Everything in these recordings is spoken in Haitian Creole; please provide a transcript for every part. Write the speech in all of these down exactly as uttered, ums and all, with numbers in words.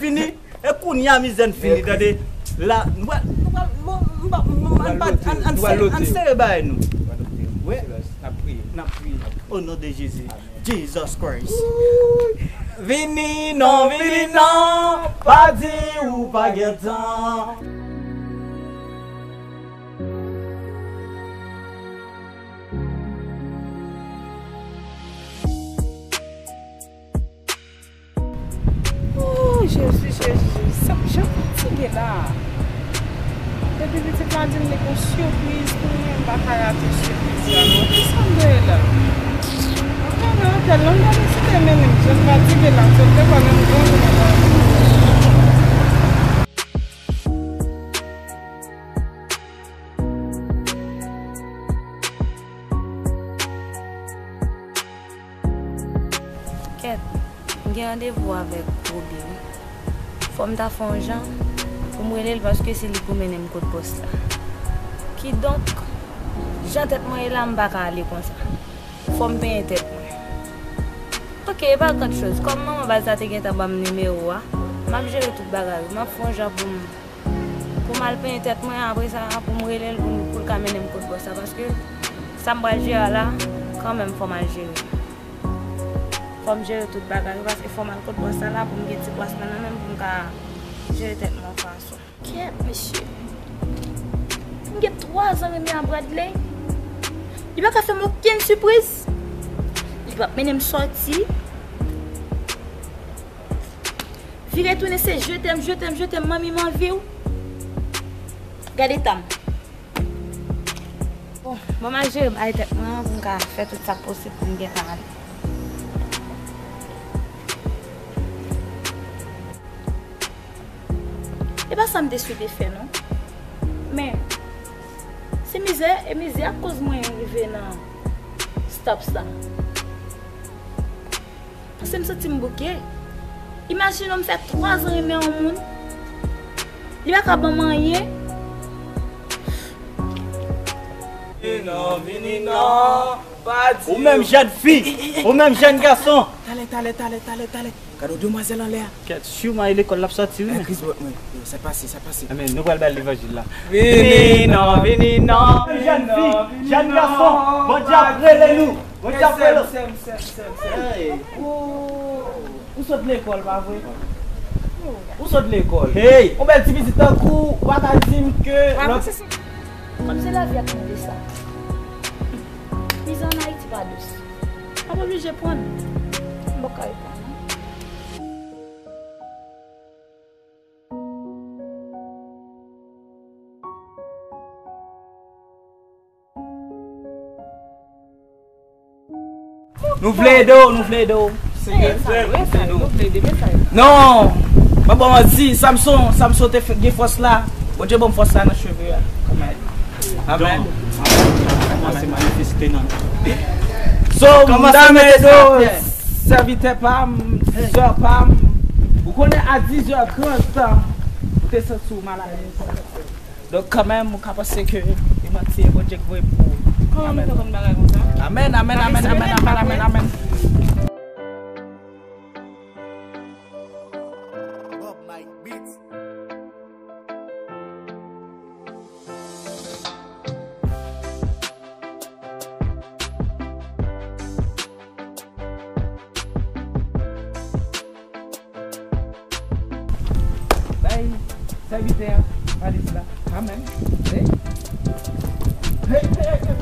Fini. E kounye a mizè n fini, tande. La, nou pral, nou pral, bon, m pa, m, m, ann pa, ann, ann sere, ann sere bagay nou. Wi. N ap priye. N ap priye. O non de Jezi. Jesus Christ. Vini non, vini non, pa di ou pa gen tan. Oh, Jezi, Jezi, Jezi, sa m jan fatige la. Depi pitit la di m li gon sipriz pou mwen, m pa ka rate sipriz la non. Kisa m dwe la? Anfen, nan otèl la, m gade si te mennen m, jan fatige la, m sot lekòl, m gon jounen la. Kèt, m gen randevou avèk Roby wi. Fò m ta fè yon jan pou m rele l paske se li pou mennen m kot bòs la. Kidonk, jan tèt mwen ye la, m pa ka ale konsa. Fò m penyen tèt mwen. Oke, e pa grann choz. Kòm manman baz la te gentan ban m nimewo a, m ap jere tout bagay wi. M ap fè yon jan pou m Pou m al penyen tèt mwen, apre sa, pou m rele l, pou m, pou l ka mennen m kot bòs la, paske sa m pral jere a la, kanmenm fò m al jere. Fò m jere tout bagay, paske fò m al kot bòs la, la, pou m gen ti bwès mwen nan men m, pou m ka jere tèt mwen yon fason. Kèt, mesye. M gen twa zan renmen a Bradley. Li pa ka fè m okenn sipriz. Li p ap mennen m sòti. Vire tounen se je t'aime, je t'aime, je t'aime, manmi m anvi w. Gade eta m. Bon, bon, m al jere bagay tèt mwen an pou m ka fè tout sa k posib pou m gentan ale. E pa sa m te swete fè non. Men, se mizè, e mizè ak koz mwen rive nan stop sa. Paske m santi m bouke. Imajine w, m fè twa zan renmen yon moun. Li pa ka ban m anyen. Vini non, vini non, pa di. Ou menm jèn fi, ou menm jèn gason. Talè, talè, talè, talè, talè. Gade yon demwazèl anlè a. Kèt, si w mayi lekòl, l ap sòti wi. Kris bòt mwen. Yo, sa pase, sa pase. Amèn. Nou pral bay levanjil la. Vini non, vini non. Jèn fi, jèn gason, Bondye ap rele nou. Bondye ap rele nou. Ou sot lekòl, pa vre? Ou sot lekòl. Hey! Yon bèl ti pitit tankou w, ou pa ka di m ke lòt. Kòm se lavi a k mande sa. Mizè ann Ayiti pa dous. M ap oblije pran l. M p ap ka reponn non. Nou vle ede w, nou vle ede w. Seyè, nou vle ede w. Non! Mwen ba w manti, Samson, Samson te fè, gen fòs la. Bondye ban m fòs la nan cheve a. Amèn. Amèn. Kòmanse manifeste nan nou. So, m ta renmen ede w, sèvitè pa m, sè pa m. Ou konnen a diz è trant, ou te santi w malalèz. Donk, kanmenm, ou ka panse ke e manti, e Bondye k voye m pou ou. Kòman nou te konn bagay konsa? Amèn, amèn, amèn, amèn, amèn, amèn, amèn. Bob Mike Beats. Bay sèvitè a valiz la. Amèn. Hey. Hey, hey, hey.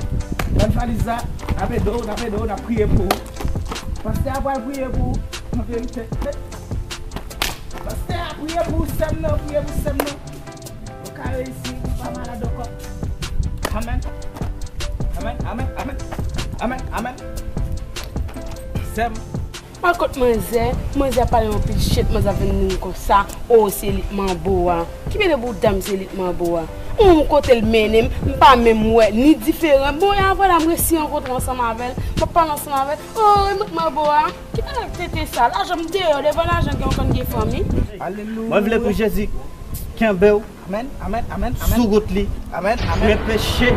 Ban valiz la. N ap ede w, n ap ede w, n ap priye pou ou. Pastè a pral priye pou ou. An verite. Hey. Pastè a priye pou ou, sè m nan, priye pou sè m nan. Ou ka reyisi, ou pa malad ankò. Amèn. Amèn, amèn, amèn. Amèn, amèn. Sè m. Al kot manzè, manzè ap pale anpil shit, manzè ap vin di m konsa, o, se li k manbo a. Ki mete bouda m se li k manbo a? Yon kote l mennen m, m pa menm wè, ni diferan. Bon, e apre la, m resi rankontre ansanm avè l, m ap pale ansanm avè l, o, e mwen k manbo a. Ki bagay tenten sa? Lajan m deyò, devan lajan gen yon konn gen fanmi. Alelouya. Mwen vle pou Jezi kenbe w. Amèn, amèn, amèn, amèn. Sou wout li. Amèn, amèn. Pou enpeche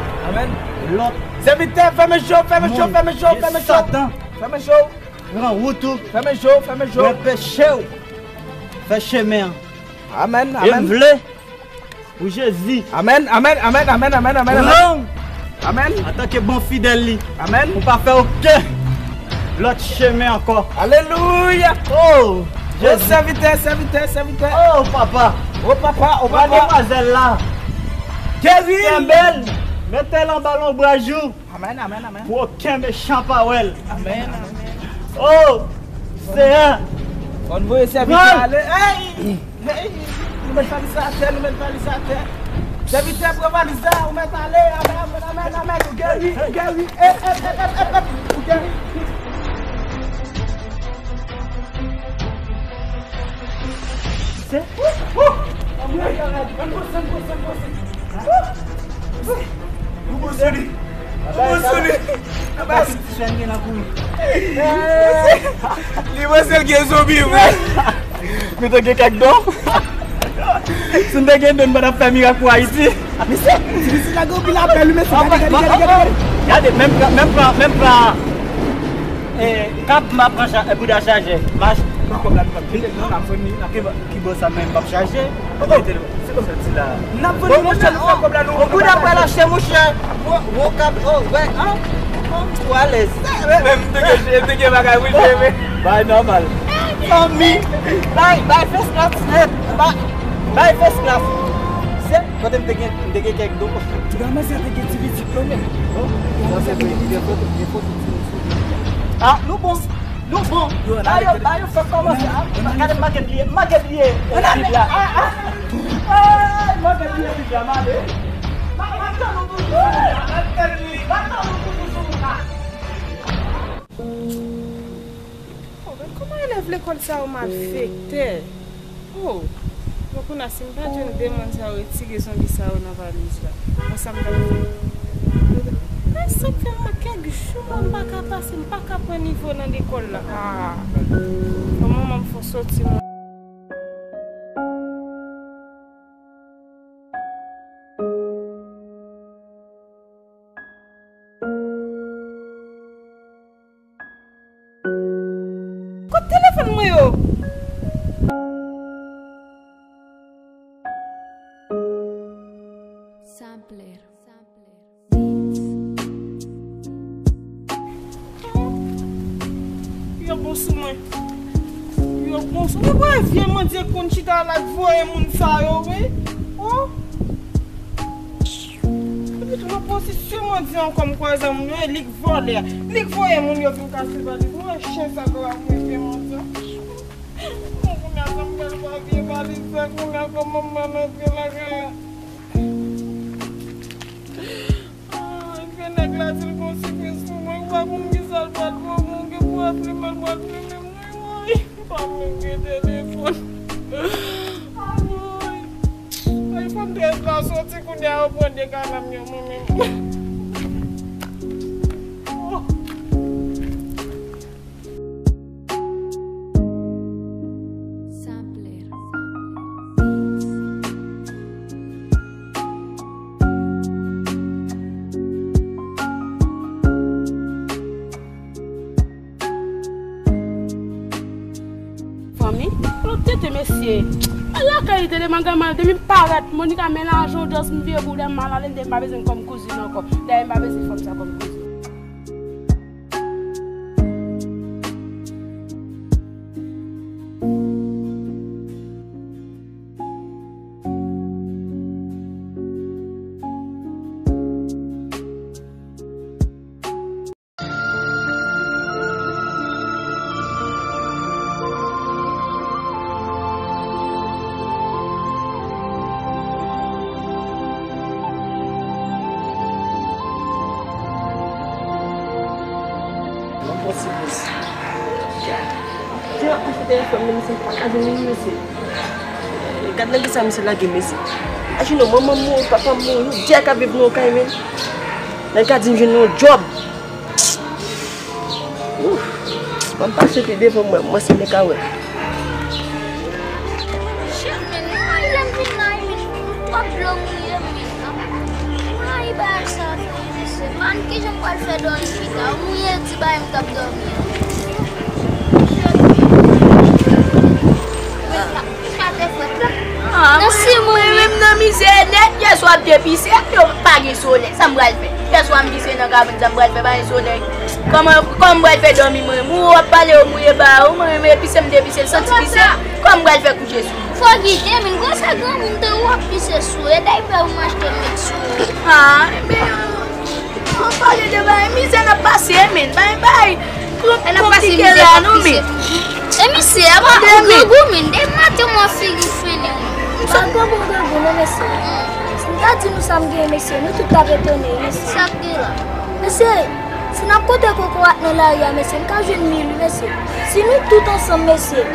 lòt moun. Sèvitè, fèmen je w, fèmen je w, fèmen je w, fèmen je w. Satan. Fèmen je w. Pran wout ou. Fèmen je w, fèmen je w. Pou enpeche w. Fè chemen an. Amèn, e m amèn. Vle pou Jezi. Amèn, amèn, amèn, amèn, amèn, amèn, amèn. Pran. Amèn. Antanke bon fidèl li. Amèn. Pou pa fè okenn lòt chemen ankò. Alelouya. Oh, o Jezi. Sèvitè, sèvitè, sèvitè. Oh, papa. O papa, o papa. Demwazèl la. Geri. Kenbe l. Mete l anba lonbraj ou. Amèn, amèn, amèn. Pou okenn mechan pa wè l. Amèn, amèn. Oh, Seyè. Fò n voye sèvitè ale. Hey! Hey! Nou met valiz la atè, nou met valiz la atè. Sèvitè, pran valiz la, ou mèt ale. Amèn, amèn, amèn, amèn. Ou geri, ou geri. Ep, ep, ep, ep, ep, ep. Ou geri. Se? Ann pase, ann pase, ann pase. Nou pran sou li. Nou pran sou li. Li panse l gen zonbi vre. Nou te gen kèk don. Si n te gen don, n pa t ap fè mirak pou Ayiti. Mesye, ti mesye la gen anpil apèl, wi, mesye. Gade, gade, gade, gade, gade. Gade, menm pa, menm pa, menm pa. E, kap m ap pran cha-, e, bouda chaje. Mach. Pran kòb la, nou p ap mete l, non, n ap vann li, n ap vann li. Ki bò sa menm m ap chaje? Oh, oh. Mete l, se kòm sa ti la. N ap vann li, monchè, nou fè kòb la, nou. Oh, bouda pral achte, monchè. Wo, wo kap, oh, wè, an? Oh, ou alèz. Men m te gen, m te gen bagay pou jwe, men. Bay nòmal. Fanmi. Bay, bay first class nèt. Bay, bay first class. Se, kote m te gen, m te gen kèk do. Ti gaman sa te gen ti pitit, non, men. Oh, sa se vre, gen foto, gen foto ti mesye. Ah, nou bon. Nou bon. Ba yo, ba yo fè kòmanse. Ah, gade, m manke bliye, m manke bliye. Bib la. Ah, ah. Ay, m manke bliye Bib la, m ale. M ap, m ap tann ou toujou. M ap tann ou toujou sou wout la. Oh, men kòman elèv lekòl sa yo malfektè? Oh, bon, kounye a, si m pa jwenn de moun sa yo retire zonbi sa yo nan valiz la, bon, sa m pral fè? Ay, sa k fè mwen kèk jou m pa ka pase, m pa ka pran nivo nan lekòl la. Ah, bon, manman m fò soti, mwen. Kot telefòn mwen yo? Sampler. Yo bon sou mwen. Yo bon sou mwen. Mwen kwè vye mandye konn chita la k voye moun sa yo, wi. Oh. Epi tou, nan pozisyon mandye an, kòm kwaze moun yo, e li k vòlè a. Li k voye moun yo vin kase valiz mwen, chen sa gwo ap mwen fè mandye. Bon, kounye a, sa m pral fè vye valiz sa, kounye a, kòman m pral antre lakay la? Ay, fè nèg la di l gon sipriz pou mwen, m pa konn kisa l pral pran mwen, gen pou ap plimen, l pral plimen mwen, woy. Pa menm gen telefòn. Ay, iPhone trèz la soti kounye a, yo pran de kalanm yo, mwen menm. Oh. Sampler. Fanmi, lòt tete mesye. Al lakay li tete, mangan mal, depi m parèt, Monica men lajan, just m vire bouda m al ale, m pa bezwen kòm kouzin ankò. Dayè m pa bezwen fanm sa kòm kouzin. Mwen pran sipriz. Ti ap kouche telefòn nan, mesye, m pa ka jwenn li, mesye. Gad nan kisa misye lage, mesye. Imajine w, manman m mouri, papa m mouri, nou dye ka viv nan yon kay, men. Nèg ka di m jwenn yon djòb. Ouf, ban m pase pi devan mwen, mwen se nèg a wè. Shit, men, nou ay lè m vin la, men, twòp dlo mouye m, men. Ay, bagay sa, frè, mesye. Man, kijan m pral fè dòmi pita? Ou mouye di bagay m t ap dòmi an. Shit, men. Men, Ah, mwen, mwen menm nan mizè nèt, yèswa m te pise, yo pa gen solèy. Sa m pral fè? Yèswa m pise nan kabann, sa m pral fè, pa gen solèy. Kòman, kòman m pral fè dòmi mwen? Ou w ap pale, ou mouye ba ou, mwen menm pise m te pise, l santi pise. Kòman m pral fè kouche sou ou? Fò kite, men gwo sa granmoun te ou ap pise sou, e daypè ou m achte m met sou ou. Ah, men, An pale de bagay mizè n ap pase, men bagay, bagay konplike la, non, men. E misye, apa ou grangou, men. Depi maten, mwen figi fini. M sot pran bon grangou, non, mesye. Si m ta di nou sa m genyen, mesye, nou tout t ap etone, mesye. Sa k gen la? Mesye, si n ap konte kokorat nan lari a, mesye, n ka jwenn mil, wi, mesye. Si nou tout ansanm, mesye,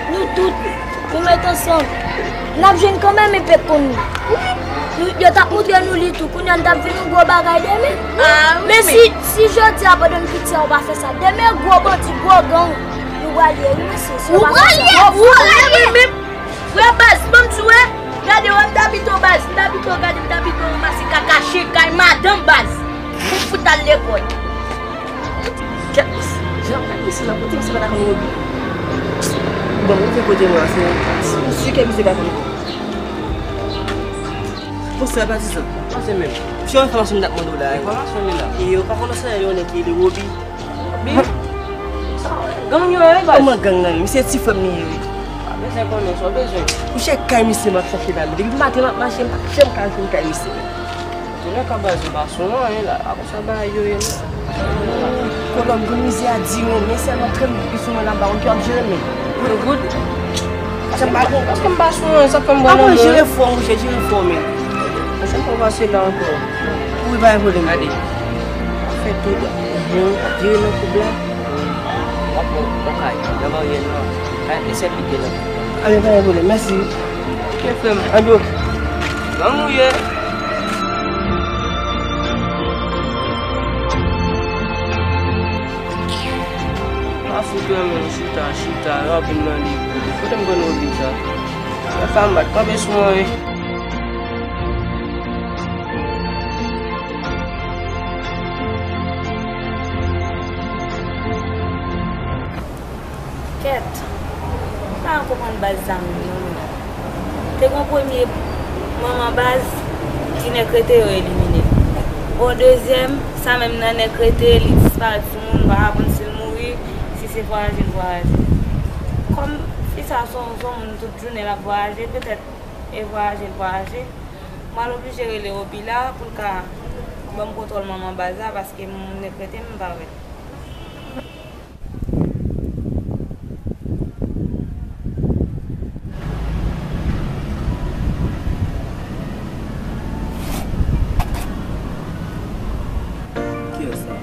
nou tout, nou met ansanm, n ap jwenn kanmenm, e pèp konn nou. Wi. Nou, yo t ap montre nou li tou. Kounye a, n t ap vin yon gwo bagay demen. Ah, wi, men si, si jodi a, pandan n piti a, ou pa fè sa, demen, gwo bandi, gwo gang, nou pral ye, wi, mesye. Si yo pa fè sa, nou pral ye, wi, men, frè baz, ban m di w, gade, wè, m t ap pito baz, m t ap pito gade, m t ap pito ranmase kaka chen kay madanm baz. Pou fout al lekòl. Kèt, jan, gade misye la, kote misye pa ta konn Robi? Bon, mwen te kote mwen, se, se, se ke misye pa konn. Bonswa, patizan. Sa se menm. Se yon enfòmasyon m t ap mande w la, wi. Enfòmasyon li la. E ou pa konn yon sèl yon nèg ki rele Robi? Robi? Gang yo ye, baz. Kòman gang nan ye? Misye ti frè m li ye, wi. Pa bezwen konnen sa w bezwen. Ou chèk kay misye m ap chache la, men depi maten m ap mache, m pa janm ka jwenn kay misye. Toulèka baz, m pa sou anyen la. A konsa bagay yo ye non. Kolòm, gwo mizè a di, men, men sèlman trant goud ki sou mwen la, m pa konn ki w ap jere, men. Trant goud? Paske m pa gen, paske m pa sou anyen, sa fè m pran nan mwen. Jere fò, monchè, jere fò, men. Pwochèn fwa pase la ankò. Wi, pa gen pwoblèm. Gade. W ap fè tout, w ap jere nan koub la. W ap pran kay, nan baryè nwa. Kay, e sèl pike la. A, men pa gen pwoblèm, mèsi. Ok, frè m. Ann, ok. Gang ou ye? Pa fout wè mwen chita, chita, yo ap vin nan li. Kote m konn Robi sa? Lè sa m bat kanpe sou mwen, wi. Kèt, m pa konprann baz sa menm non, men. Te gon premye manman baz ki nèk rete yo elimine. Gon dezyèm, sa menm nan nèk rete, li disparèt sou moun, m pa ka konn si l mouri, si se vwayaje l vwayaje. Kòm fi sa se yon, se yon moun tout jounen l ap vwayaje, petèt e vwayaje l vwayaje, m al oblije rele Robi la pou l ka ban m kontwòl manman baz la paske moun nèk rete m, m pa wè l. Kiyès sa?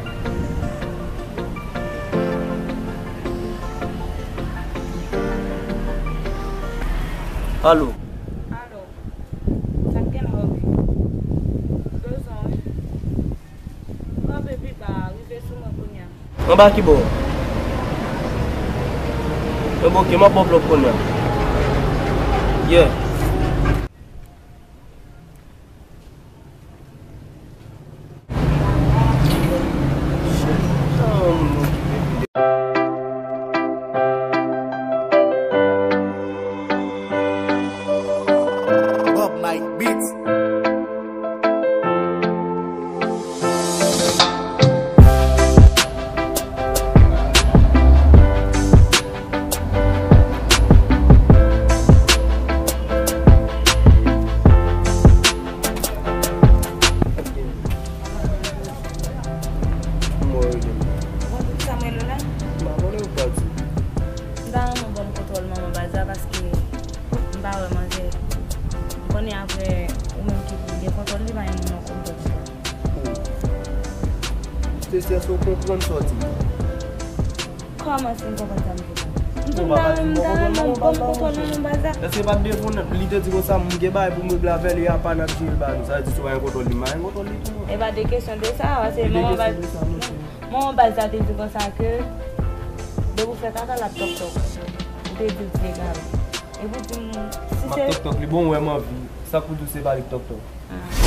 Alo. Alo. Sa k gen la, Robi? Bezwen w, wi. Kanpe pi ba, rive sou mwen kounye a. Anba ki bò? Enben, ok, m ap ba w blòk kounye a. Yeah. Bob Mike Beats. Mwen rele m. Ou konn poukisa m rele w la? M pa konnen ou pa di. M ta renmen w ban m kontwòl manman baz la paske m pa wè manzè. M konnen apre ou menm ki pou gen kontwòl li, pa gen moun nan kontwòl li. Se sèl sa w konprann sa w di. Kòman si m konprann sa m di la? M di w m ta renmen, m ta renmen w ban m kontwòl manman baz la. Èske pa t devan w li te di konsa, m gen bagay pou m regle avè l, e apa n ap jere l ba nou? Sa vle di si w pa gen kontwòl li, m pa gen kontwòl li tou. E pa de kesyon de sa, paske manman baz, manman baz la te di konsa ke depi w fè kaka, l ap tòk tòk. Ou te di l te egare. Epi w di m, si se. M ap tòk tòk, li bon, w wè m anvi. Sa k pou di w se pa li k tòk tòk? Ah.